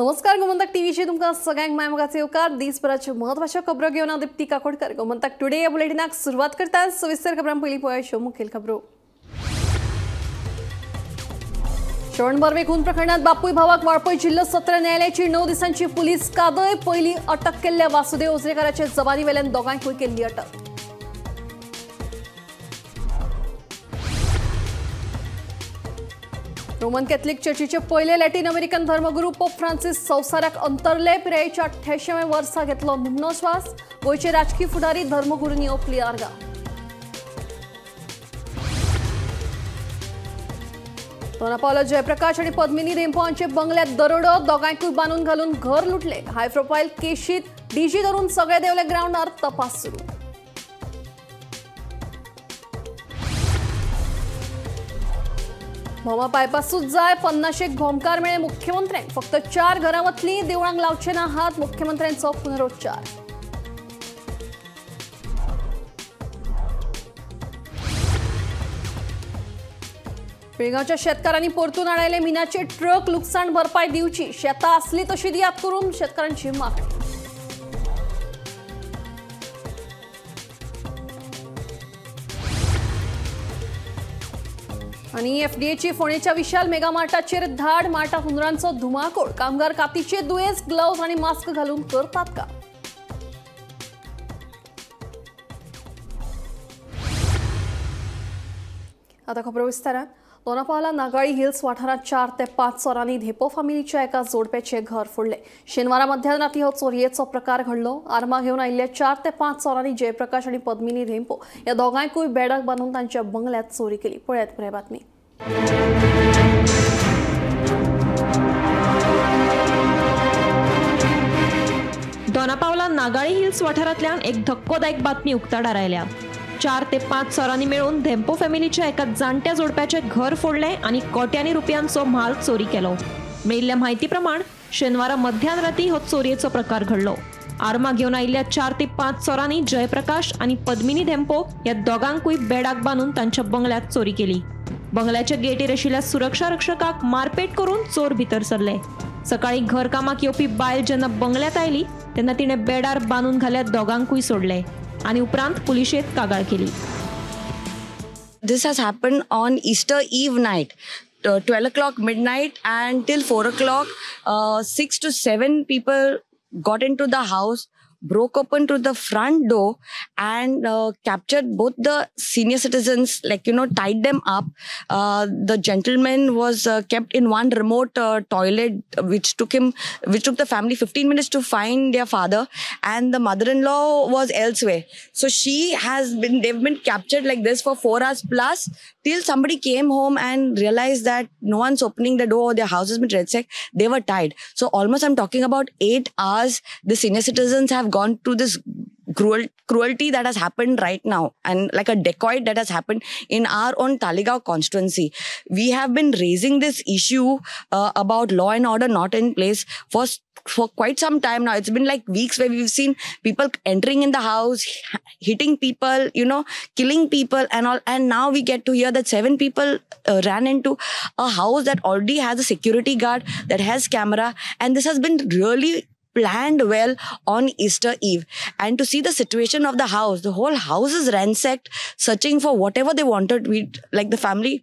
नमस्कार, गोमंतक टीव्हीचे तुमकां सगळ्यांक मायमोगाचे येवकार। दिसभराच्यो म्हत्वाच्यो खबरो घेवन हांव दीप्ती काकोडकर। गोमंतक टुडे ह्या बुलेटिनाक सुरवात करता। सविस्तर खबरां पयलीं पळोवया मुखेल खबरो। श्रवण बर्वे खून प्रकरणात बापूय भावाक वाळपय जिल्हो सत्र न्यायालयाची 9 दिसांची पुलीस कादय। पयली अटक केल्ल्या वासुदेव उजरेकाराचे जबानी वेल्यान दोगांकूय केल्ली अटक। रोमन कॅथलिक चर्चीचे पयले लॅटीन अमेरिकन धर्मगुरू पोप फ्रांसिस संवसाराक अंतरले। पिरायेच्या 88व्या वर्सा घेतलो निमणो श्वास। गोंयचे राजकी फुडारी धर्मगुरूंनी ओंपली आर्गां। दोनापावला जयप्रकाश आनी पद्मिनी धेंपो हांचे बंगल्यात दरोडो। दोगांयकूय बांदून घालून घर लुटले। हाय प्रोफायल केशीत डीजी धरून सगळे देवले ग्रावंडार तपास सुरू। भोमा बायपासूच जाय 50 भोमकार मेळे मुख्यमंत्र्यांक। फक्त 4 घरां वतली, देवळांक लावचे ना हात। मुख्यमंत्र्यांचो पुनरोच्चार। पिळगांवच्या शेतकारांनी परतून आडायले मिनाचे ट्रक। लुकसाण भरपाय दिवची, शेतां आसली तशी दियात करून शेतकारांची मागणी। आनी एफडीएची फोंडेच्या विशाल मेगामार्टाचेर धाड। मार्टात हुंदरांचो धुमाकूळ। कामगार कातीचे दुयेंस, ग्लव्ज आनी मास्क घालून करतात का? आता खबरो विस्तारान। दोनापावला नागाळी हिल्स वाठारांत 4 ते 5 चोरांनी धेंपो फामिलीच्या एका जोडप्याचें घर फोडलें। शेनवारा मध्यान राती हो चोरयेचो प्रकार घडलो। आर्मां घेवन आयिल्ल्या 4 ते 5 चोरांनी जयप्रकाश आनी पद्मिनी धेंपो ह्या दोगांयकूय बेडाक बांदून तांच्या बंगल्यात चोरी केली। पळयात पुराय बातमी। दोनापावला नागाळी हिल्स वाठारांतल्यान एक धक्कोदायक बातमी उक्ताडार आयल्या। 4 ते 5 चोरांनी मेळून धेंपो फॅमिलीच्या एका जाणट्या जोडप्याचे घर फोडले आनी कोट्यांनी रुपयांचो म्हाल चोरी केलो। मेळिल्ल्या म्हायती प्रमाण शेनवारा मध्यान राती हो चोरयेचो प्रकार घडलो। आर्मां घेवन आयिल्ल्या 4 ते 5 चोरांनी जयप्रकाश आनी पद्मिनी धेंपो ह्या दोगांकूय बेडाक बांदून तांच्या बंगल्यात चोरी केली। बंगल्याच्या गेटीर आशिल्ल्या सुरक्षा रक्षकाक मारपेट करून चोर भितर सरले। सकाळी घरकामाक येवपी बायल जेन्ना बंगल्यात आयली तेन्ना तिणें बेडार बांदून घाल्या दोगांकूय सोडले आनी उपरांत पुलिशेत कागाळ केली। This has happened on Easter Eve night, 12 o'clock midnight and till 4 o'clock, 6 to 7 people got into the house, broke open to the front door and captured both the senior citizens, like, you know, tied them up. The gentleman was kept in one remote toilet, which took the family 15 minutes to find their father, and the mother-in-law was elsewhere. So they've been captured like this for 4 hours plus till somebody came home and realized that no one's opening the door, their house has been ransacked, they were tied. So almost I'm talking about 8 hours the senior citizens have gone through this cruelty that has happened right now, and like a dacoit that has happened in our own Taleigao constituency. We have been raising this issue about law and order not in place for quite some time now. It's been like weeks where we've seen people entering in the house, hitting people, you know, killing people and all. And now we get to hear that 7 people ran into a house that already has a security guard, that has camera, and this has been really planned well on Easter Eve. And to see the situation of the house, the whole house is ransacked, searching for whatever they wanted. We, like the family,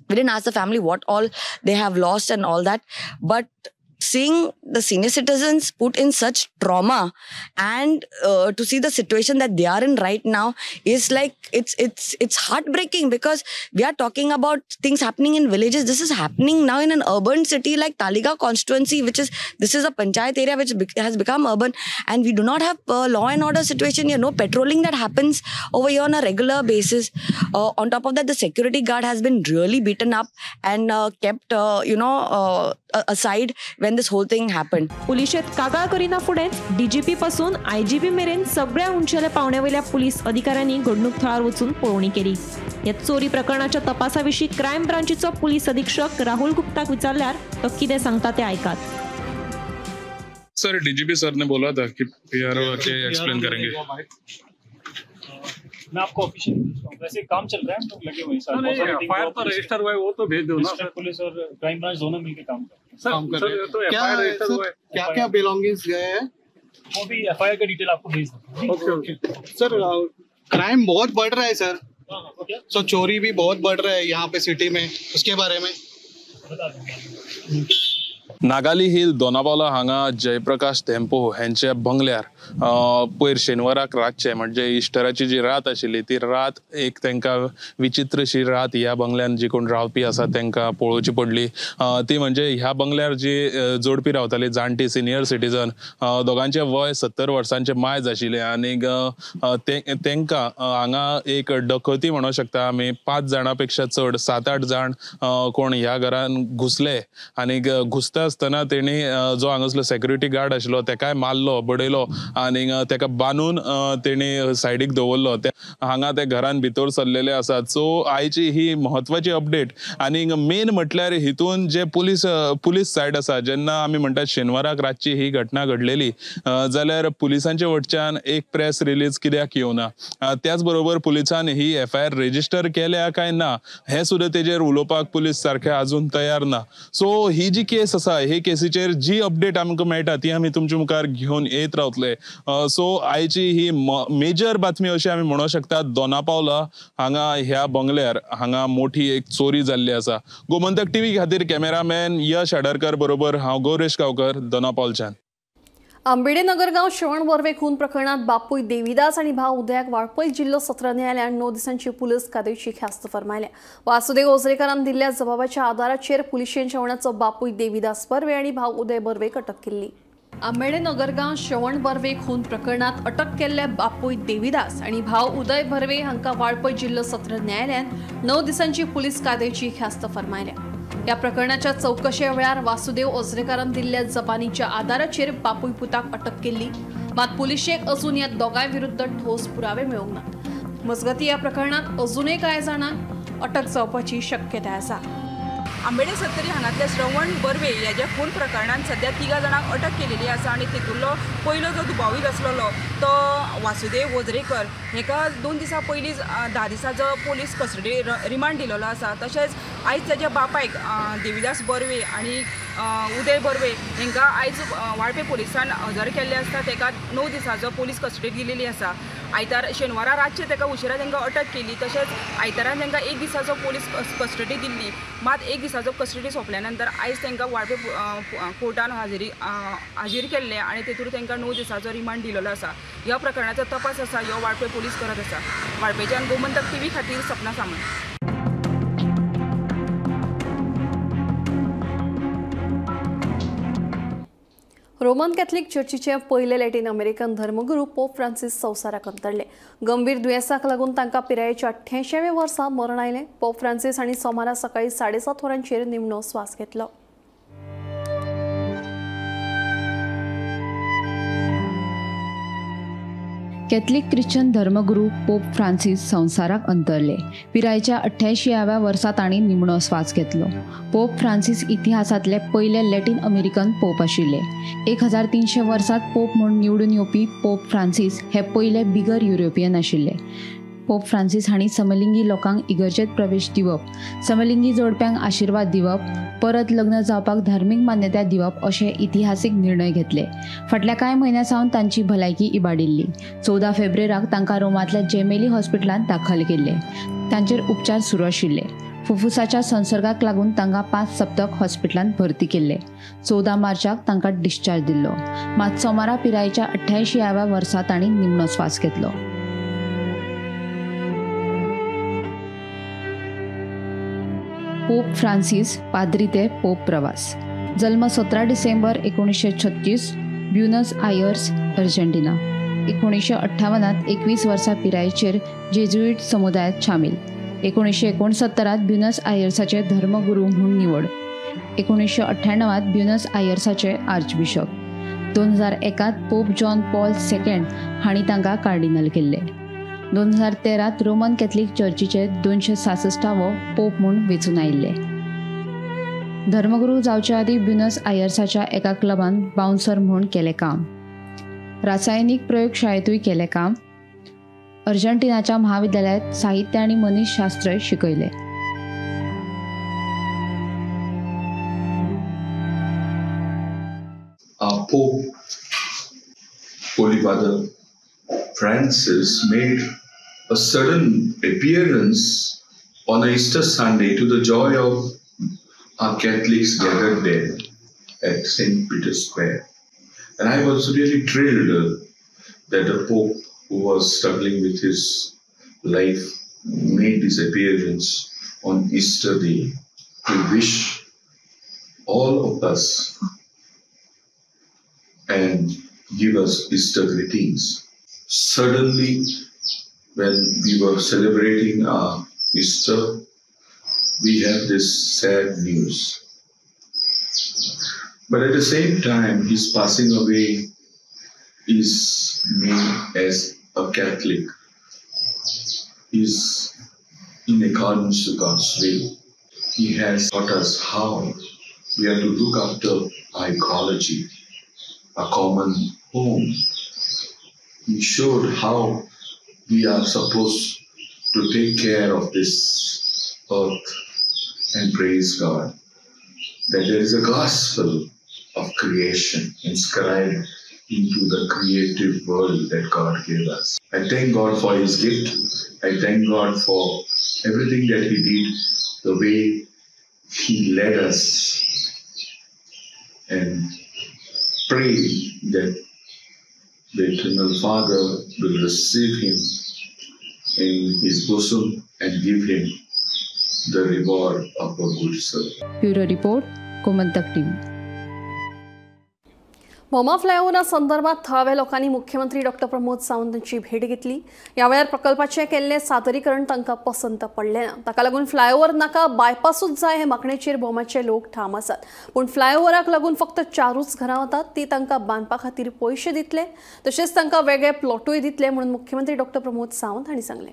we didn't ask the family what all they have lost and all that, but seeing the senior citizens put in such trauma and to see the situation that they are in right now is like, it's heartbreaking, because we are talking about things happening in villages. This is happening now in an urban city like Taleigao constituency, which is, this is a panchayat area which has become urban, and we do not have a law and order situation here, no patrolling that happens over here on a regular basis. On top of that, the security guard has been really beaten up and kept, aside when this whole thing happened. पुलिशेत कागाळ करिना फुडेंच DGP पासून IGP मेरेन सगळ्या उंचेल्या पावंड्यावेल्या police अधिकाऱ्यांनी घडणूक थळार वचून पळोवणी केली। ह्या चोरी प्रकरणाच्या तपासाविशीं क्रायम ब्रांचीचो पुलीस अधीक्षक राहुल गुप्ताक विचारल्यार तो कितें सांगता ते आयकात। सर, डीजीपी सर ने बोला था कि पीआरओ आके एक्सप्लेन करेंगे। मैं आपको ऑफिशियल वैसे काम चल रहा है, हम लोग लगे हुए हैं सर। एफआईआर तो रजिस्टर हुआ है, वो तो भेज दो ना। पुलिस और क्राइम ब्रांच दोनों मिलकर काम कर रहे हैं। काम कर रहे हैं। तो क्या क्या क्या बिलोंगिंग्स गए हैं वो भी एफआईआर का डिटेल आपको भेज दूंगा। ओके ओके सर, क्राइम बहुत बढ़ रहा है सर, सो चोरी भी बहुत बढ़ रहा है यहाँ पे सिटी में, उसके बारे में बता दूंगा। नागाली हिल दोनापावला हांगा जयप्रकाश धेंपो हेंच्या बंगल्यार पयर शेनवाराक रातचे म्हणजे इस्टराची जी रात आशिल्ली ती रात एक तांकां विचित्रशी रात ह्या बंगल्यान जी कोण रावपी आसा तांकां पळोवची पडली। ती म्हणजे ह्या बंगल्यार जी जोडपी रावताली जाणटी सिनियर सिटीजन, दोगांचे वय 70 वर्सांचे मायज आशिल्ले आनी तांकां हांगा एक डकती म्हणूंक शकता आमी, 5 जाणां पेक्षा चड 7-8 जाण कोण ह्या घरान घुसले आनी घुसता आसतना तेणी जो हांगासलो सेक्युरिटी गार्ड आशिल्लो तेकाय मारलो बडयलो आनी तेका बांदून तेणी सायडीक दवरलो। हांगा ते घरान भितर सरलेले आसात। सो आयची ही म्हत्वाची अपडेट आनी मेन म्हटल्यार हितून जे पुलीस सायड आसा, जेन्ना आमी म्हणटात शेनवाराक रातची ही घटना घडलेली जाल्यार पुलिसांचे वटच्यान एक प्रेस रिलीज कित्याक येवना, त्याच बरोबर पुलिसान ही एफआयआर रेजिस्टर केल्या काय ना हें सुद्दां तेजेर उलोवपाक पुलीस सारखे अजून तयार ना। सो ही जी केस आसा हे केसीचेर जी अपडेट आमकां मेळटा ती आमी तुमच्या मुखार घेवन येत रावतले। सो आयची ही मेजर बातमी अशी आमी म्हणूंक शकता, दोनापावला हांगा ह्या बंगल्यार हांगा मोठी एक चोरी जाल्ली आसा। गोमंतक टीव्ही खातीर कॅमेरामॅन यश आडरकर बरोबर हांव गौरेश गांवकर, दोनापावलच्यान। आंबेडे नगरगांव श्रवण बर्वे खून प्रकरणात बापूय देवीदास आणि भाव उदयाक वाळपई जिल्हो सत्र न्यायालयान 9 दिसांची पुलीस कादयेची ख्यास्त फर्मायल्या। वासुदेव ओझरेकरान दिल्ल्या जबाबाच्या आधाराचेर पुलिशेन श्रवणाचो बापूय देवीदास बर्वे आणि भाव उदय बर्वेक अटक केल्ली। आंबेडे नगरगांव श्रवण बर्वे खून प्रकरणात अटक केल्ले बापूय देवीदास आणि भाव उदय बर्वे हांकां वाळपई जिल्हो सत्र न्यायालयान 9 दिसांची पुलीस कादयेची ख्यास्त फर्मायल्या। या प्रकरणाच्या चौकशे वेळार वासुदेव ओझरेकरान दिल्ल्या जबानीच्या आधाराचेर बापूय पुताक अटक केल्ली। मात पुलिशेक अजून या दोगांय विरुद्ध ठोस पुरावे मेळूंक नात। मजगती या प्रकरणात अजूनय कांय जाणांक अटक जावपाची शक्यताय आसा। आंबेडे सत्तरी हांगातल्या श्रवण बर्वे ह्या खून प्रकरणांत सध्या 3 जाणांक अटक केलेली आसा आनी तितूंतलो पयलो जो दुबावीत आसलेलो तो वासुदेव वोजरेकर हेका 2 दिसां पयलीं 10 दिसांचो पोलीस कस्टडी रिमांड दिलेलो आसा। तशेंच आयज ताच्या बापायक देवीदास बर्वे आनी उदय बर्वे हेंकां आयज वाळपे पोलिसान हजर केल्ले आसता ताका 9 दिसांचो पोलीस कस्टडी दिलेली आसा। आयतार शेनवारा रातचे ताका उशिरा तांकां अटक केली। तशेंच आयतारा तांकां 1 दिसाचो पोलीस कस्टडी दिल्ली, मात 1 दिसाचो कस्टडी सोंपल्या नंतर आयज तांकां वाळपे कोर्टान हाजीर केल्ले आनी तेतूर तांकां 9 दिसाचो रिमांड दिलेलो आसा। ह्या प्रकरणाचो तपास आसा ह्यो वाळपे पोलीस करत आसा। वाळपेच्यान गोमंतक टीव्ही खातीर सपना सामंत। रोमन कॅथलिक चर्चीचे पयले लॅटीन अमेरिकन धर्मगुरू पोप फ्रांसीस संवसाराक अंतरले। गंभीर दुयेंसाक लागून तांकां पिरायेच्या 88व्या वर्सा मरण आयलें। पोप फ्रांसीस हांणी सोमारा सकाळी 7:30 वरांचेर निमणो स्वास घेतलो। कॅथलिक ख्रिश्चन धर्मगुरू पोप फ्रांसीस संवसाराक अंतरले। पिरायेच्या 88व्या वर्सा तांणी निमणो स्वास घेतलो। पोप फ्रांसीस इतिहासांतले पयले लॅटीन अमेरिकन पोप आशिल्ले। 1300 वर्सांत पोप म्हूण निवडून येवपी पोप फ्रांसीस हे पयले बिगर युरोपियन आशिल्ले। पोप फ्रांसीस हांणी समलिंगी लोकांक इगर्जेत प्रवेश दिवप, समलिंगी जोडप्यांक आशिर्वाद दिवप, परत लग्न जावपाक धार्मीक मान्यताय दिवप अशे इतिहासीक निर्णय घेतले। फाटल्या कांय म्हयन्यां सावन तांची भलायकी इबाडिल्ली। 14 फेब्रुवाराक तांकां रोमांतल्या जेमेली हॉस्पिटलांत दाखल केल्ले। तांचेर उपचार सुरू आशिल्ले। फुफ्फुसाच्या संसर्गाक लागून तांकां 5 सप्तक हॉस्पिटलांत भरती केल्ले। 14 मार्चाक तांकां डिस्चार्ज दिल्लो। मात सोमारा पिरायेच्या 88व्या वर्सा तांणी निमणो स्वास घेतलो। पोप फ्रांसीस पाद्री ते पोप प्रवास। जन्म 17 डिसेंबर 1936, ब्युनस आयर्स, अर्जेंटिना। 1958 21 वर्सां पिरायेचेर जेजुईट समुदायांत सामील। 1969 ब्युनस आयर्साचे धर्मगुरू म्हूण निवड। 1998 ब्युनस आयर्साचे आर्चबिशप। 2001 पोप जॉन पॉल सेकंड हांणी तांकां कार्डिनल केल्ले। 2013 रोमन कॅथलिक चर्चीचे 266वो पोप म्हूण वेंचून आयिल्ले। धर्मगुरू जावचे आदीं ब्युनस आयर्साच्या एका क्लबान बाउन्सर म्हूण केलें काम। रासायनीक प्रयोगशाळेंतूय केलें काम। अर्जेंटिनाच्या महाविद्यालयांत साहित्य आनी मनीसशास्त्र शिकयलें। Our Pope, Holy Father Francis, made a sudden appearance on Easter Sunday to the joy of our Catholics gathered there at St. Peter's Square. And I was really thrilled that the Pope, who was struggling with his life, made his appearance on Easter Day to wish all of us and give us Easter greetings. Suddenly, when we were celebrating our Easter, we have this sad news. But at the same time, his passing away is me as a Catholic is in accordance to God's will. He has taught us how we are to look after our ecology, our common home. He showed how we are supposed to take care of this earth and praise God, that there is a gospel of creation inscribed into the creative world that God gave us. I thank God for His gift. I thank God for everything that He did, the way He led us, and pray that the Eternal Father will receive him in His bosom and give him the reward of a good servant. Bureau Report, Gomantak TV. Bhoma फ्लायओव्हरा संदर्भात थळाव्या लोकांनी मुख्यमंत्री doctor Pramod Sawant यांची भेट घेतली. या वेळार प्रकल्पाचे केल्ले सादरीकरण तांकां पसंत पडलें ना. ताका लागून फ्लायओव्हर नाका, बायपासूच जाय हे मागणेचेर भोमाचे लोक ठाम आसात. पूण फ्लायओव्हराक लागून फक्त 4च घरां वतात, ती तांकां बांदपा खातीर पयशे दितले, तशेंच तांकां वेगळे प्लॉटूय दितले म्हणून मुख्यमंत्री डॉक्टर प्रमोद सावंत हांणी सांगलें.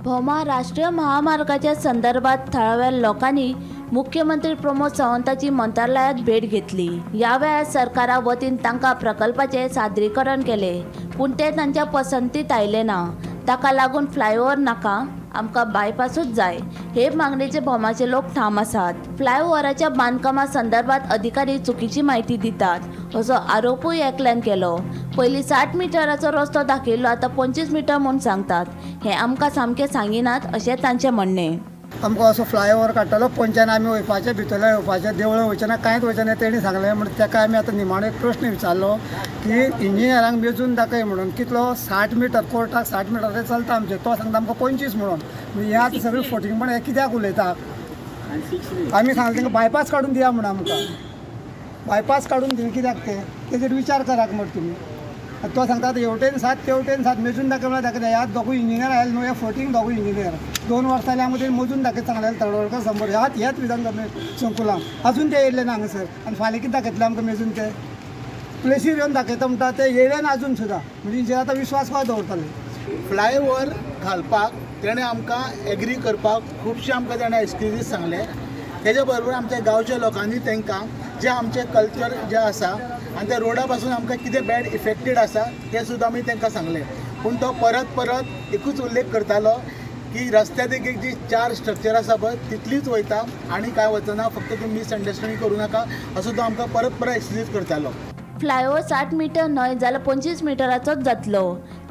भोमा राष्ट्रीय महामार्गाच्या संदर्भात थळाव्या लोकांनी मुख्यमंत्री प्रमोद सावंताची मंत्रालयात भेट घेतली. या वेळार सरकारा वतीन तांकां प्रकल्पाचे सादरीकरण केले, पूण ते तांच्या पसंतीत आयले ना. ताका लागून फ्लायओव्हर नाका, आमकां बायपासूच जाय हे मागणेचे भोमाचे लोक ठाम आसात. फ्लायओव्हराच्या बांदकामा संदर्भात अधिकारी चुकीची म्हायती दितात असो आरोपूय एकल्यान केलो. पयलीं 60 मिटराचो रस्तो दाखयल्लो, आतां 25 मिटर म्हूण सांगतात. हें आमकां सामकें सांगिनात अशें तांचें म्हणणें. आमकां असो फ्लायओव्हर काडटलो, पंचान आमी वयपाचें, भितरल्यान येवपाचें, देवळां वयचें ना, कांयच वयचें ना तेणी सांगलें. म्हण ताका आमी आतां निमाणो एक प्रश्न विचारलो की इंजिनियरांक मेजून दाखय म्हणून कितलो 60 मिटर, कोर्टाक 60 मिटर चलता आमचें, तो सांगता आमकां 25 म्हणून. हें आतां सगळें फटींगपण हें कित्याक उलयता? आमी सांगलें तांकां बायपास काडून दिया म्हणून, आमकां बायपास काडून दिवन कित्याक तें तेजेर विचार करात म्हण तुमी. तो सांगता आतां हेवटेन 7 तेवटेन 7 मेजून दाखय म्हणल्यार दाखयता. ह्या दोगूय इंजिनियर आयले न्हू, ह्या फटींग दोगूय इंजिनियर 2 वर्सां जालीं आमकां तेणी मोजून दाखयता सांगलें तडवडकर समोर ह्याच ह्याच विधानसभे संकुलान अजून ते येयले ना हांगासर. आनी फाल्यां कितें दाखयतले आमकां मेजून? ते प्लेसीर येवन दाखयता म्हणटा ते येयले ना अजून सुद्दां. म्हणजे हेंचेर आतां विश्वास कसो दवरतले? फ्लायओव्हर घालपाक तेणें आमकां एग्री करपाक खुबशे आमकां तेणें एक्सक्युजीस सांगले. तेज्या बरोबर आमच्या गांवच्या लोकांनी तांकां जें आमचें कल्चर जें आसा आनी त्या रोडा पासून आमकां कितें बॅड इफेक्टेड आसा तें सुद्दां आमी तांकां सांगलें. पूण तो परत परत एकूच उल्लेख करतालो की रस्त्या देगेक जी 4 स्ट्रक्चर आसा पळय तितलीच वयता आनी कांय वचना, फक्त तुमी मिसअंडरस्टँडींग करूं नाका असो तो आमकां परत परत एक्सक्यूज करतालो. फ्लायओव्हर 60 मिटर न्हय जाल्यार 25 मिटराचोच जातलो.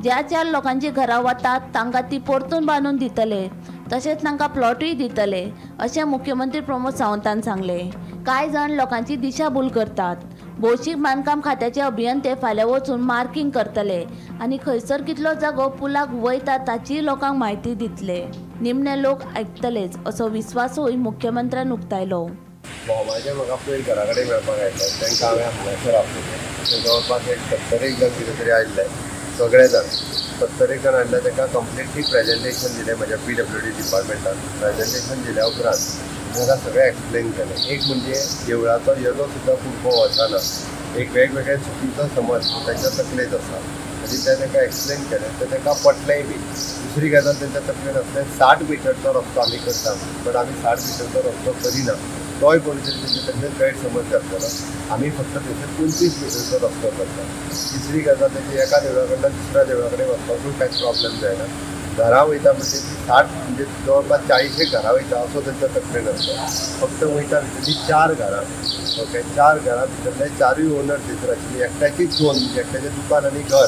ज्या 4 लोकांची घरां वतात तांकां ती परतून बांदून दितले, तशेंच तांकां प्लॉटूय दितले अशें मुख्यमंत्री प्रमोद सावंतान सांगलें. कांय जाण लोकांची दिशाभूल करतात. भौशीक बांदकाम खात्याचे अभियंते फाल्यां वचून मार्किंग करतले आनी खंयसर कितलो जागो पुलाक वयता ताचीय लोकांक म्हायती दितले. निमणे लोक आयकतलेच असो विस्वासूय मुख्यमंत्र्यान उक्तायलो. भोमाचे म्हाका पयर घरा कडेन मेळपाक आयिल्ले, तांकां हांवें हांगासर आपयलें. जवळपास एक 70 एक जाण कितें तरी आयिल्ले, सगळे जाण 70 एक जाण आयिल्ले. तांकां कंप्लिटली प्रेजेंटेशन दिलें म्हज्या PWD डिपार्टमेंटान. प्रेजेंटेशन दिल्या उपरांत तांकां सगळें एक्सप्लेन केलें. एक म्हणजे देवळाचो येदो सुद्दां कुडको वचना, एक वेगवेगळे चुकीचो समज तांच्या तकलेंत आसा आनी तें तांकां एक्सप्लेन केलें, तें तांकां पटलेंय बी. दुसरी गजाल तांच्या तकलेन आसलें 60 मिटरचो रस्तो आमी करता, बट आमी 60 मिटरचो रस्तो करिना, तोय कोणी तरी तेंच्या तकलेन गैरसमज जातलो. आमी फक्त थंयसर 25 मिटरचो रस्तो करता. तिसरी गजाल तेची एका देवळा कडल्यान दुसऱ्या देवळा कडेन वचपाकूय कांयच प्रॉब्लेम जायना. घरां वयता म्हणजे ती 60 म्हणजे जवळपास 40 घरां वयता असो तांचो तकलेन आसता. फक्त वयता भितरली 4 घरां, ओके, 4 घरां भितरले 4ूय ओनर थंयसर आशिल्ली. एकट्याचीच 2 म्हणजे एकट्याचें दुकान आनी घर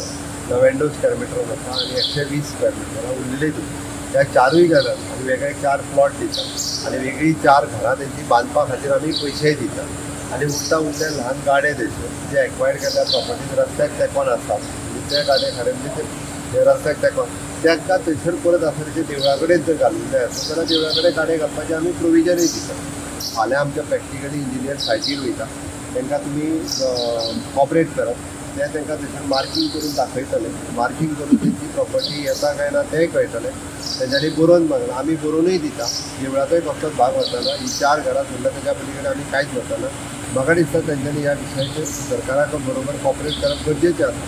99 स्क्वेअर मिटरान आसा आनी 120 स्क्वेअर मिटरान उरलेली दोन. त्या 4ूय घरां आनी वेगळे 4 प्लॉट दिता आनी वेगळी 4 घरां तेंची बांदपा खातीर आमी पयशेय दिता आनी उरता उरले ल्हान गाडे थंयसर जे एक्वायर्ड केल्ल्या प्रॉपर्टीज रस्त्याक तेंकोन आसा, म्हणजे ते गाडे खरें म्हणजे ते रस्त्याक तेंकोन तांकां थंयसर परत आसा तेच्या देवळा कडेन जर घालूंक जाय आसत जाल्यार देवळा कडेन गाडे घालपाचें आमी प्रोविजनूय दिता. फाल्यां आमच्या प्रॅक्टिकली इंजिनियर सायटीर वयता, तांकां तुमी कॉपरेट करात, ते तांकां थंयसर मार्कींग करून दाखयतले, मार्कींग करून तेंची प्रॉपर्टी येता काय ना तेंय कळटलें. तेंच्यांनी बरोवन मागलां, आमी बरोवनूय दिता. देवळाचोय कसलोच भाग वचना, ही 4 घरां सोडल्या तेच्या पली कडेन आमी कांयच वचना. म्हाका दिसता तेंच्यांनी ह्या विशयाचेर सरकाराक बरोबर कॉपरेट करप गरजेचें आसा,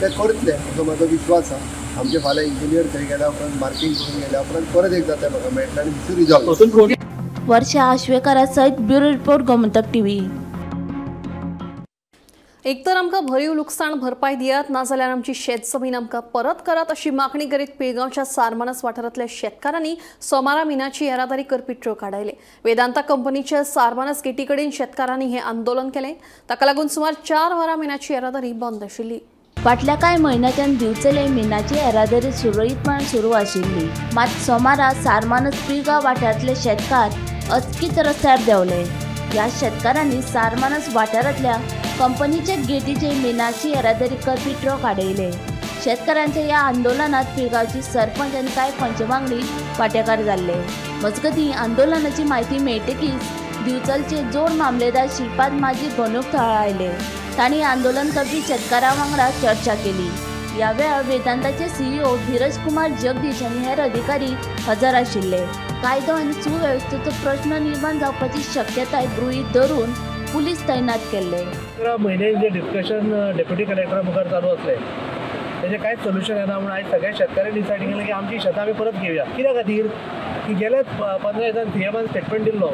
तें करतले असो म्हाजो विश्वास आसा. आमचे फाल्यां इंजिनियर थंय गेल्या उपरांत मार्कींग करून गेल्या उपरांत परत एकदां तें म्हाका मेळटलें आनी रिजॉल्व. वर्षा आश्वेकरा सयत ब्युरो रिपोर्ट, गोमंतक टीव्ही. एक तर आमकां भरीव लुकसाण भरपाय दियात, नाजाल्यार आमची शेत जमीन आमकां परत करात अशी मागणी करीत पिळगांवच्या सारमानस वाठारांतल्या शेतकारांनी सोमारा मिनाची येरादारी करपी ट्रक आडायले. वेदांता कंपनीच्या सारमानस गेटी कडेन शेतकारांनी हें आंदोलन केलें. ताका लागून सुमार 4 वरां मिनाची येरादारी बंद आशिल्ली. फाटल्या कांय म्हयन्याच्यान दिवचले मिनाची येरादारी सुरळीतपणान सुरू आशिल्ली. मात सोमारा सारमानस पिळगांव वाठारांतले शेतकार अचकीत रस्त्यार देंवले. ह्या शेतकारांनी सारमानस वाठारांतल्या कंपनीच्या गेटीचे मिनाची येरादारी करपी ट्रक आडयले. शेतकारांच्या ह्या आंदोलनात पिळगांवची सरपंच आनी कांय पंच वांगडी वांटेकार जाल्ले. मजगतीं आंदोलनाची म्हायती मेळटकीच दिवचलचे जोड मामलेदार श्रीपाद माजी घडणूक थळार आयले. तांणी आंदोलन करपी शेतकारां वांगडा चर्चा केली. ह्या वेळार वेदांताचे सीईओ धीरज कुमार जगदीश आनी हेर अधिकारी हजर आशिल्ले. कायदो आनी सुवेवस्थेचो प्रश्न निर्माण जावपाची शक्यताय गृहीत धरून पुलीस तैनात केल्ले. 11 म्हयने जे डिस्कशन डेप्युटी कलेक्टरा मुखार चालू आसलें तेजें कांयच सोल्युशन येना म्हूण आयज सगळ्या शेतकाऱ्यांनी डिसायड केलें की आमची शेतां आमी परत घेवया. कित्या खातीर की गेल्या 15 दिसान सीएमान स्टेटमेंट दिल्लो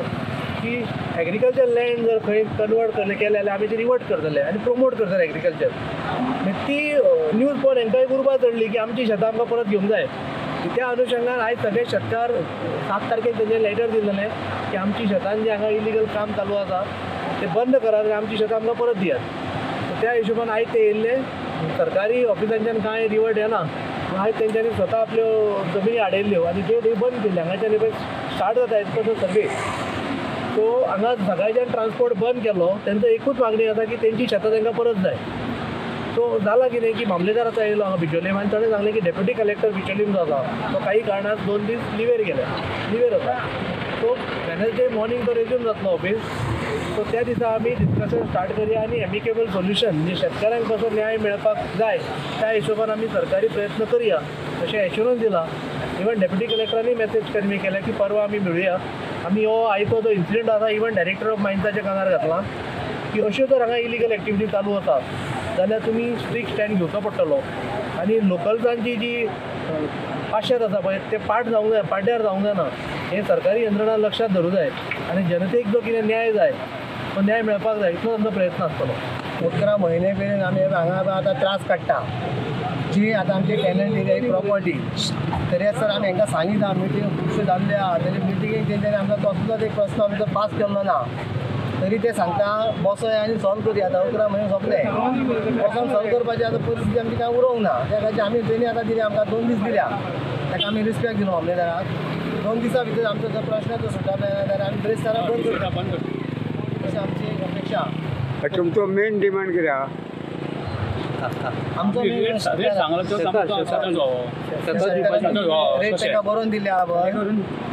की एग्रीकल्चर लँड जर खंय कन्वर्ट केलें जाल्यार आमी ती रिवर्ट करतले आनी प्रमोट करतले एग्रीकल्चर. ती न्यूज पळोवन हेंकांय उर्बा चडली की आमची शेतां आमकां परत घेवंक जाय. त्या अनुशंगान आयज सगळे शेतकार 7 तारखेक तेंचे लेटर दिलेलें की आमची शेतान जें हांगा इलिगल काम चालू आसा ते बंद करात आनी आमची शेतां आमकां परत दियात. त्या हिशोबान आयज ते येयल्ले. सरकारी ऑफिसांच्यान कांय रिवर्ट येना, आयज तेंच्यांनी स्वता आपल्यो जमिनी आडयल्ल्यो आनी गेट बंद केल्ले. हांगाच्यान पळय स्टार्ट जाता एज पर सर्वे. सो हांगा सकाळच्यान ट्रान्सपोर्ट बंद केलो. तेंचो एकूच मागणी आसा की तेंची शेतां तांकां परत जाय. सो जालां कितें की मामलेदार आतां येयलो हांगा बिचोलीम आनी ताणें सांगलें की डेप्युटी कलेक्टर बिचोलीम जो आसा तो काही कारणान 2 दीस लिवेर गेल्या, लिवेर आसा. सो वेनसडे मॉर्निंग तो रेज्यूम जातलो ऑफीस. सो त्या दिसा आमी डिस्कशन स्टार्ट करया आनी एमिकेबल सोल्युशन म्हणजे शेतकाऱ्यांक कसो न्याय मेळपाक जाय त्या हिशोबान आमी सरकारी प्रयत्न करया अशें एश्युरन्स दिला. इवन डेप्युटी कलेक्टरांनी मॅसेज कन्वे केल्या की परवा आमी मेळुया. आमी हो आयचो जो इन्सिडंट आसा इवन डायरेक्टर ऑफ मायन्साच्या कानार घातला की अश्यो जर हांगा इलिगल एक्टिविटी चालू आसा जाल्यार तुमी स्ट्रिक्ट स्टँड घेवचो पडटलो आनी लोकल्सांची जी पाशेर आसा पळय ते पाट जावंक जाय, पाड्यार जावंक जायना. हें सरकारी यंत्रणा लक्षांत धरूंक जाय आनी जनतेक जो कितें न्याय जाय तो न्याय मेळपाक जाय इतलो आमचो प्रयत्न आसतलो. 11 म्हयने मेरेन आमी हांगा आतां त्रास काडटा. जी आतां आमची टेनंट एरिया ही प्रॉपर्टी तरी आसतना आमी हांकां सांगिता मिटींग खुबश्यो जाल्ल्यो आहा तरी मिटिंगेक तेंच्यांनी आमकां कसलोच एक प्रस्न आमचो पास केल्लो ना. तरी ते सांगता बसोया आनी सॉल्व करया. आतां 11 म्हयने सोंपले, बसोन सॉल्व करपाची आतां परिस्थिती आमची कांय उरोंक ना. त्या खातीर आमी तेणी आतां दिल्या आमकां 2 दीस दिल्या, ताका आमी रिस्पेक्ट दिलो मामलेदाराक. 2 दिसां भितर आमचो जर प्रश्न जो सुटप जायना जाल्यार आमी ब्रेस्तारा बंद करता, अशी आमची अपेक्षा. तुमचो मेन डिमांड कितें आहा? आमचो रेट ताका बरोवन दिल्ले आहा पळय,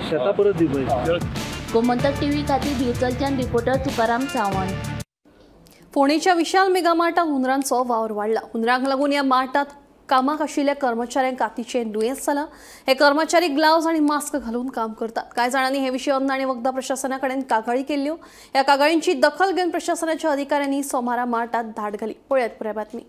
शेतां परत दिवपाची. गोमंतक टीव्ही खातीर दिवचलच्यान रिपोर्टर तुकाराम सावंत. फोंडेच्या विशाल मेगा मार्टात हुंदरांचो वावर वाडला. हुंदरांक लागून ह्या मार्टात कामाक आशिल्ल्या कर्मचाऱ्यांक कातीचें दुयेंस जालां. हे कर्मचारी ग्लावज आनी मास्क घालून काम करतात. कांय जाणांनी हे विशीं अन्न आनी वखदां प्रशासना कडेन कागाळी केल्ल्यो. ह्या कागाळींची दखल घेवन प्रशासनाच्या अधिकाऱ्यांनी सोमारा मार्टात धाड घाली. पळयात पुराय बातमी.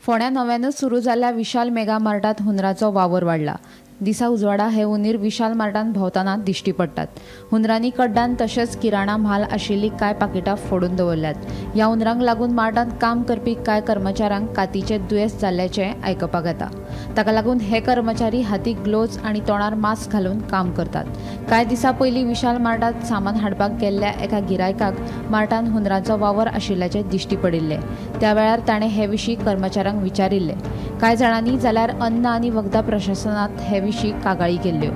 फोंड्या नव्यानच सुरू जाल्ल्या विशाल मेगा मार्टात हुंदराचो वावर वाडला. दिसा उजवाडा हे हुंदीर विशाल मार्टान भोंवतना दिश्टी पडटात. हुंदरांनी कड्डान तशेंच किराणा म्हाल आशिल्ली कांय पाकिटां फोडून दवरल्यात. ह्या हुंदरांक लागून मार्टांत काम करपी कांय कर्मचाऱ्यांक कातीचें दुयेंस जाल्ल्याचें आयकपाक येता. ताका लागून हे कर्मचारी हातीक ग्लोव्ज आनी तोंडार मास्क घालून काम करतात. कांय दिसां पयलीं विशाल मार्टांत सामान हाडपाक गेल्ल्या एका गिरायकाक मार्टान हुंदरांचो वावर आशिल्ल्याचें दिश्टी पडिल्लें. त्या वेळार ताणें हे विशीं कर्मचाऱ्यांक विचारिल्लें. कांय जाणांनी जाल्यार अन्न आनी वखदां प्रशासनांत हे विशीं कागाळी केल्ल्यो.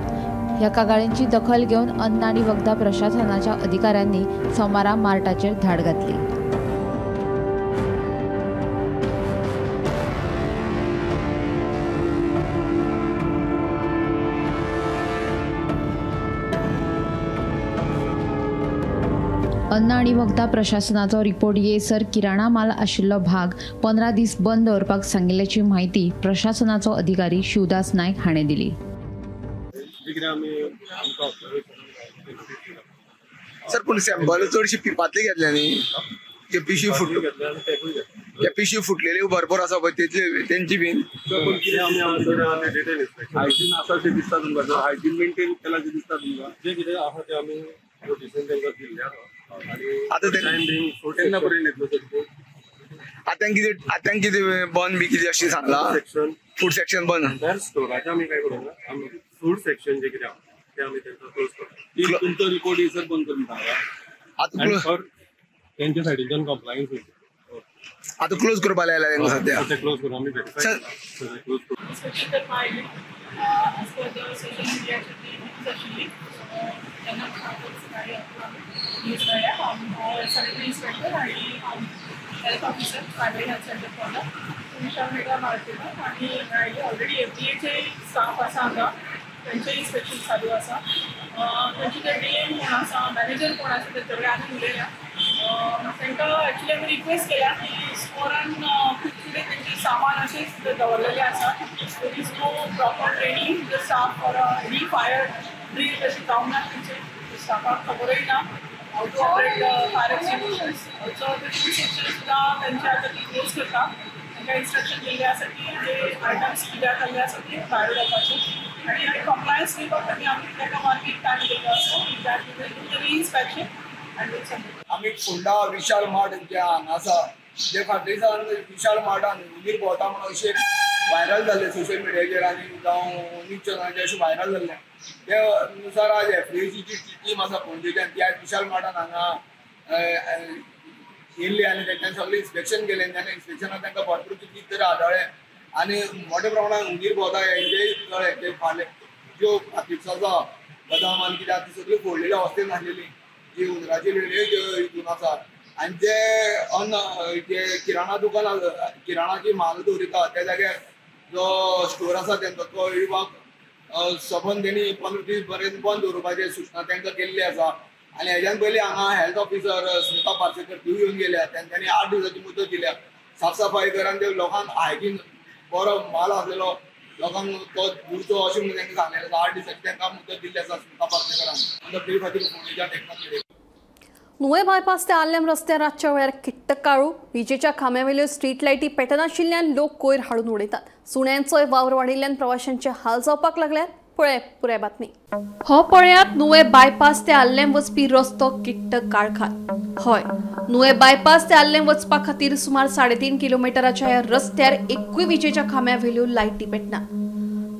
ह्या कागाळींची दखल घेवन अन्न आनी वखदां प्रशासनाच्या अधिकाऱ्यांनी सोमारा मार्टाचेर धाड घातली. अन्न आनी वखदां प्रशासनाचो रिपोर्ट येसर किराणा माल आशिल्लो भाग 15 दीस बंद दवरपाक सांगिल्ल्याची म्हायती प्रशासनाचो अधिकारी शिवदास नायक हाणें दिली. सर, पूण सॅम्पल चडशी पिपांतली घेतल्या न्ही, जे पिशी फुटली, पिशी फुटलेली भरपूर आसा पळय तेतली तेंची बीन हायजीन आसा तें दिसता तुमकां, हायजीन मेंटेन केला तें दिसता तुमकां, जें कितें आसा तें आमी नोटिसीन तांकां दिल्लें आसा. आतां केन्ना पर्यंत येतलो सर? आतां कितें बंद बी कितें अशें सांगलां? फूड सेक्शन बंद स्टोराचें आमी काय करूंक ना, आमी फूड सेक्शन जें कितें आसा तें आमी तांकां क्लोज करता. तुमचो रिपोर्ट येसर बंद करून सांगला आतां तेंच्या सायडीच्यान कंप्लायन्स वयता. आतां क्लोज करपा लायला तांकां सद्या, क्लोज करून आमी वेरीफाय क्लोज करून इन्स्पेक्शन करपा आयली. एज पर the social मिडियाचेर ती न्यूज आशिल्ली तेन्ना सकाळी न्यूज मेळ्ळ्या. हांव सॅनिटरी इन्स्पेक्टर आनी health officer primary health centre Ponda Vishal mega मार्केटात आनी मेळ्ळी. ऑलरेडी एफडीएचे स्टाफ आसा हांगा, तेंचें इन्स्पेक्शन चालू आसा. तेंचे ते डी एम कोण आसा, मॅनेजर कोण आसा तेंचे कडेन आमी उलयल्या. तांकां एक्चुली आमी रिक्वेस्ट केल्या की स्टोरान खूब कितें तेंचें सामान अशेंच दवरलेलें आसा. There is no proper training the staff for any fire drill तशी जावंक ना, तेंचे स्टाफाक खबरूय ना how to operate the fire extinguishers. So ते फूड सेक्शन सुद्दां तेंचे आतां ती क्लोज करता. तांकां इन्स्ट्रक्शन दिल्लें आसा की जे आयटम्स कित्याक जाल्ले आसा ते भायर उडोवपाचे आनी कंप्लायन्स दिवपाक खातीर आमी ताका 1 वीक टायम दिल्लो आसा. Re-inspection आमी फोंडा विशाल मार्ट जे हांगा आसा, जे फाटल्या दिसान विशाल मार्टान हुंदीर भोंवता म्हणून अशें व्हायरल जाल्लें सोशल मिडियाचेर आनी जावं न्यूज चॅनलाचेर अशें व्हायरल जाल्लें. ते नुसार आज एफडीएची जी टीम आसा पणजेच्यान ती आज विशाल मार्टान हांगा येयल्ली आनी तेंच्यांनी सगळें इन्स्पेक्शन केलें. आनी इन्स्पेक्शनाक तांकां भरपूर कितें तरी आदळ्ळें आनी मोठ्या प्रमाणान हुंदीर भोंवता हेंचेय कळ्ळें. ते फाल्यां ज्यो पाकिट्स आसा बदाम आनी कितें आसा ती सगळी फोडलेली अवस्थेन आसलेली, जी हुंदराची लेणी हितून आसा. आनी जे अन्न जे किराणा दुकान किराणाची म्हाल दवरिता त्या जाग्यार जो स्टोर आसा तेंचो तो विभाग सबंद तेणी 15 दीस पर्यंत बंद दवरपाची सुचना तांकां केल्ली आसा. आनी हेज्यान पयलीं हांगा हेल्थ ऑफिसर स्मिता पार्सेकर ती येवन गेल्या, तेंच्यांनी 8 दिसाची मुदत दिल्या. साफसफाई कर आनी ते लोकांक हायजीन बरो म्हाल आसलेलो लोकांक तो दिवचो अशें म्हणून तांकां सांगलेलें. 8 दिसाची तांकां मुदत दिल्ली आसा स्मिता पार्सेकरान. ते खातीर फोंडेच्यान एकनाथ हेडे. नुवें बायपास ते आल्लेम रस्त्यार रातच्या वेळार किट्ट काळू. विजेच्या खांब्यावेल्यो स्ट्रीट लायटी पेटनाशिल्ल्यान लोक कोयर हाडून उडयतात. सुण्यांचोय वावर वाडिल्ल्यान प्रवाशांचे हाल जावपाक लागल्यात. पळय पुराय बातमी. हो पळयात नुवें बायपास ते आल्लेम वचपी रस्तो किट्ट काळखात. हय, नुवें बायपास ते आल्लेम वचपा खातीर सुमार 3.5 किलोमिटराच्या ह्या रस्त्यार एकूय विजेच्या खांब्यावेल्यो लायटी पेटना.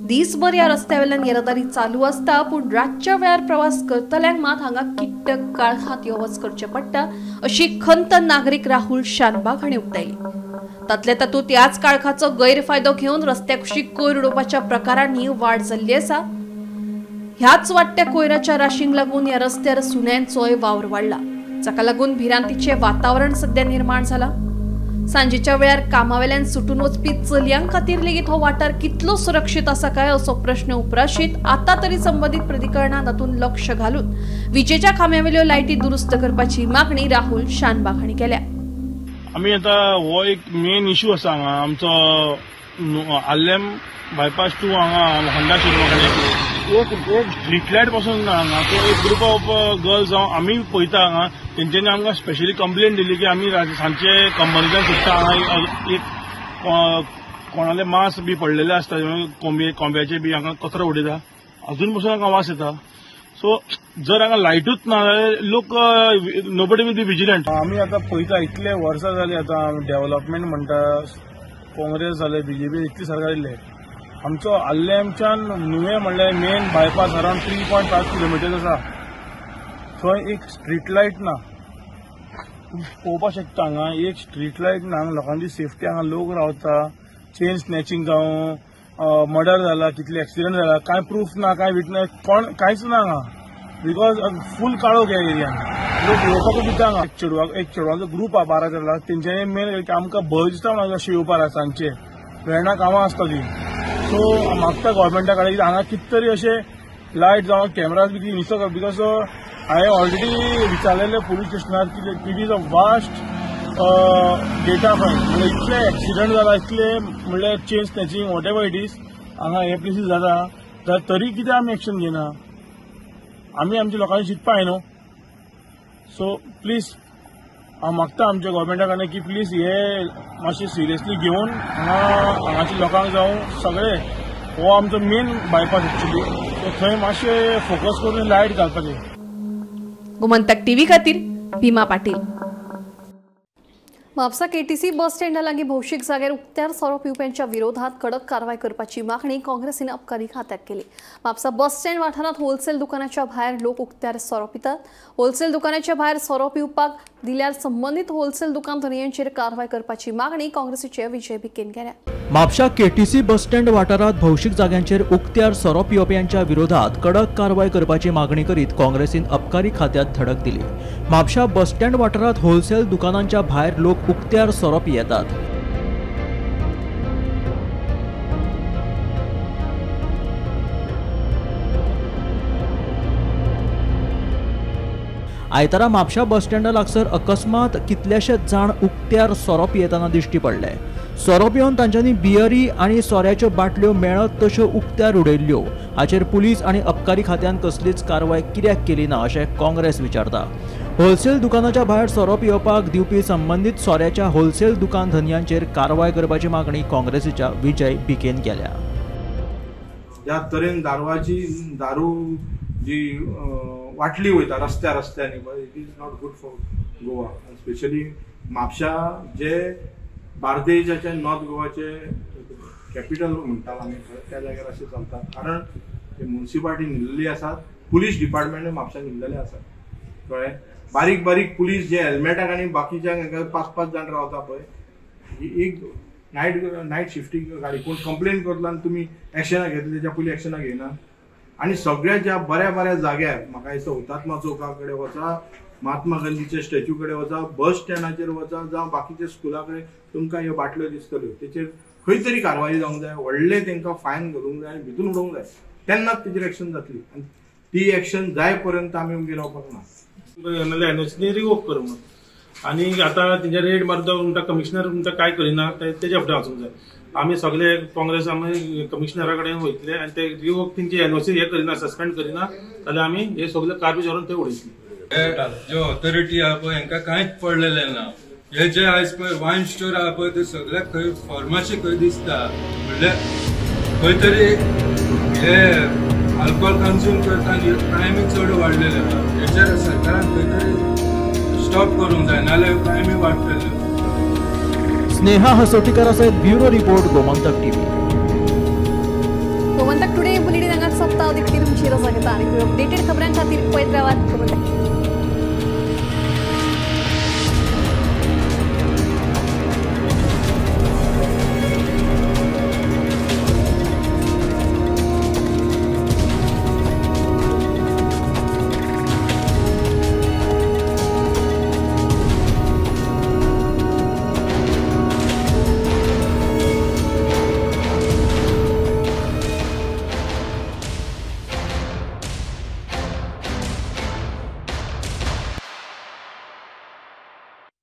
दिसभर ह्या रस्त्यावेल्यान येरादारी चालू आसता, पूण रातच्या वेळार प्रवास करतल्यांक मात हांगा किट्ट काळखांत यो वच करचें पडटा अशी खंत नागरीक राहुल शानबाग हांणी उक्तायली. तातले तातूंत ह्याच काळखाचो गैरफायदो घेवन रस्त्या कुशीक कोयर उडोवपाच्या प्रकारांनी वाड जाल्ली आसा. ह्याच वाडट्या कोयराच्या राशींक लागून ह्या रस्त्यार सुण्यांचोय वावर वाडला, जाका लागून भिरांतीचें वातावरण सध्या निर्माण जाला. सांजेच्या वेळार कामावेल्यान सुटून वचपी चलयां खातीर लेगीत हो वाठार कितलो सुरक्षीत आसा काय असो प्रश्न उप्राशीत आतां तरी संबंदीत प्राधिकरणान तातूंत लक्ष घालून विजेच्या खांब्यावेल्यो लायटी दुरुस्त करपाची मागणी राहुल शानबाग हांणी केल्या. आमी आतां हो एक मेन इशू आसा हांगा आमचो आल्लेम बायपास 2 हांगा होंडा शोरुमा कडेन एक स्ट्रीट लायट पासून ना हांगा. सो एक ग्रुप ऑफ गर्ल्स जावं आमी पळयता हांगा, तेंच्यांनी आमकां स्पेशली कंप्लेन दिली की आमी सांजचे कंपनीच्यान सुट्टा हांगा एक कोणाले मांस बी पडलेले आसता, कोंब्याचे बी हांगा कचरो उडयता, अजून पसून हांगा वास येता. सो जर हांगा लायटूच ना जाल्यार लोक नोबडी will be vigilant. आमी आतां पळयता इतले वर्सां जाली आतां डेव्हलपमेंट म्हणटा, काँग्रेस जाले, बीजेपी, इतली सरकार येयल्ले. आमचो आल्लेमच्यान नुवें म्हणल्यार मेन बायपास अरावंड 3.5 किलोमिटर्स आसा, थंय एक स्ट्रीट लायट ना. पळोवपाक शकता हांगा एक स्ट्रीट लायट ना. लोकांची सेफ्टी, हांगा लोक रावता, चेन स्नॅचिंग जावं, मर्डर जाला, कितले एक्सिडंट जाला, कांय प्रूफ ना, कांय विटनेस, कोण कांयच ना हांगा, because फूल काळोख ह्या एरियान. लोक येवपाकूच दिता हांगा. एक चेडवांचो ग्रूप आहा 12 तेरा, तेंच्यांनी मेन आमकां भंय दिसता म्हणून अशें येवपाक सांजचे वेर्णा कामां आसता ती. सो मागता गव्हर्मेंटा कडेन हांगा कितें तरी अशें लायट जावं कॅमेराज बी इन्स्टॉल कर, because हांवें ऑलरेडी विचारलेलें पुलीस स्टेशनार की it is a vast data file. म्हणल्यार इतले एक्सिडंट जाला, इतले म्हणल्यार chain snatching whatever it is हांगा हे प्लेसीस जाता, जाल्यार तरी कितें आमी एक्शन घेना? आमी आमच्या लोकांनी चिंतपा जाय न्हू. सो प्लीज हांव मागता आमच्या गव्हर्मेंटा कडेन की प्लीज हे मातशें सिरियसली घेवन हांगा हांगाच्या लोकांक जावं सगळे, हो आमचो मेन बायपास एक्चुली, सो थंय मातशें फोकस करून लायट घालपाचें. गोमंतक टीव्ही खातीर भीमा पाटील. म्हापसा केटीसी बस स्टँडा लागीं भौशीक जाग्यार उक्त्यार सोरो पिवप्यांच्या विरोधात कडक कारवाय करपाची मागणी काँग्रेसीन अबकारी खात्याक केली. म्हापसा बस स्टँड वाठारांत होलसेल दुकानाच्या भायर लोक उक्त्यार सोरो पितात. होलसेल दुकानाच्या भायर सोरो पिवपाक दिल्यार संबंदीत होलसेल दुकान धनयांचेर कारवाय करपाची मागणी काँग्रेसीचे विजय भिकेन केल्या. म्हापशा केटीसी बस स्टँड वाठारांत भौशीक जाग्यांचेर उक्त्यार सोरो पिवप्यांच्या विरोधात कडक कारवाय करपाची मागणी करीत काँग्रेसीन अबकारी खात्यात धडक दिली. म्हापशा बस स्टँड वाठारांत होलसेल दुकानांच्या भायर लोक उक्त्यार सोरो पियेतात. आयतारा म्हापशा बस स्टँडा लागसर अकस्मात कितलेशेच जाण उक्त्यार सोरो पियेतना दिश्टी पडले. सोरो पिवन तांच्यांनी बियरी आनी सोऱ्याच्यो बाटल्यो मेळत तश्यो उक्त्यार उडयल्ल्यो. हाचेर पुलीस आनी अबकारी खात्यान कसलीच कारवाय कित्याक केली ना अशें काँग्रेस विचारता. होलसेल दुकानाच्या भायर सोरो पिवपाक दिवपी संबंदीत सोऱ्याच्या होलसेल दुकान धनयांचेर कारवाय करपाची मागणी काँग्रेसीच्या विजय भिकेन केल्या. ज्या तरेन दारू जी वाटली वयता रस्त्या रस्त्यांनी, it is not good for Goa, specially Mapusa जे बार्देजाचे नॉर्थ गोवाचे कॅपिटल म्हणटात आमी, त्या जाग्यार अशें चलता. कारण ते म्युनिसिपालिटी न्हिल्लेली आसात, पुलीस डिपार्टमेंट म्हापशा न्हिल्लेले आसात, कळ्ळें. बारीक बारीक पुलीस जे हेल्मेटाक आनी बाकीच्यांक 5-5 जाण रावता पळय, एक नायट शिफ्टींग गाडी कोण कंप्लेन करतलो आनी तुमी एक्शनां घेतली तेच्या पयलीं एक्शनां घेयना. आनी सगळ्या ज्या बऱ्या बऱ्या जाग्यार म्हाका दिसता हुतात्मा चौका कडेन वचा, महात्मा गांधीच्या स्टॅच्यू कडेन वचा, बस स्टँडाचेर वचा, जावं बाकीच्या स्कुला कडेन तुमकां ह्यो बाटल्यो दिसतल्यो. तेचेर खंय तरी कारवाय जावंक जाय, व्हडले तांकां फायन घालूंक जाय आनी भितून उडोवंक जाय, तेन्नाच तेचेर एक्शन जातली. आनी ती एक्शन जाय पर्यंत आमी उगी रावपाक ना. एनओसी रिवोक कर म्हणून आनी आतां तेंचे रेड मारता म्हणटा कमिशनर म्हणटा कांय करिना, तेज्या फुडें वचूंक जाय. आमी सगळे काँग्रेस आमी कमिशनरा कडेन वयतले आनी ते रिवोक तेंची एनओसी हे करिना, सस्पेंड करिना जाल्यार आमी हे सगळे गार्बेज व्हरून ते उडयतले. जे ऑथॉरिटी आहा पळय हेंकां कांयच पडलेलें ना. हे जे आयज पळय वायन स्टोर आहा पळय ते सगळ्याक खंय फार्मासी खंय दिसता, म्हणल्यार खंय तरी हे अल्कोहोल कंज्यूम करता आनी क्रायमी चड वाडलेले आहा. हेचेर सरकारान खंय तरी स्टॉप करूंक जाय, नाल्यार क्रायमी वाडटल्यो. स्नेहा हसोटीकर सहित bureau report, Gomantak TV. Gomantak today bulletin हांगाच सोंपता. देखती तुमची रजा घेता आनी अपडेटेड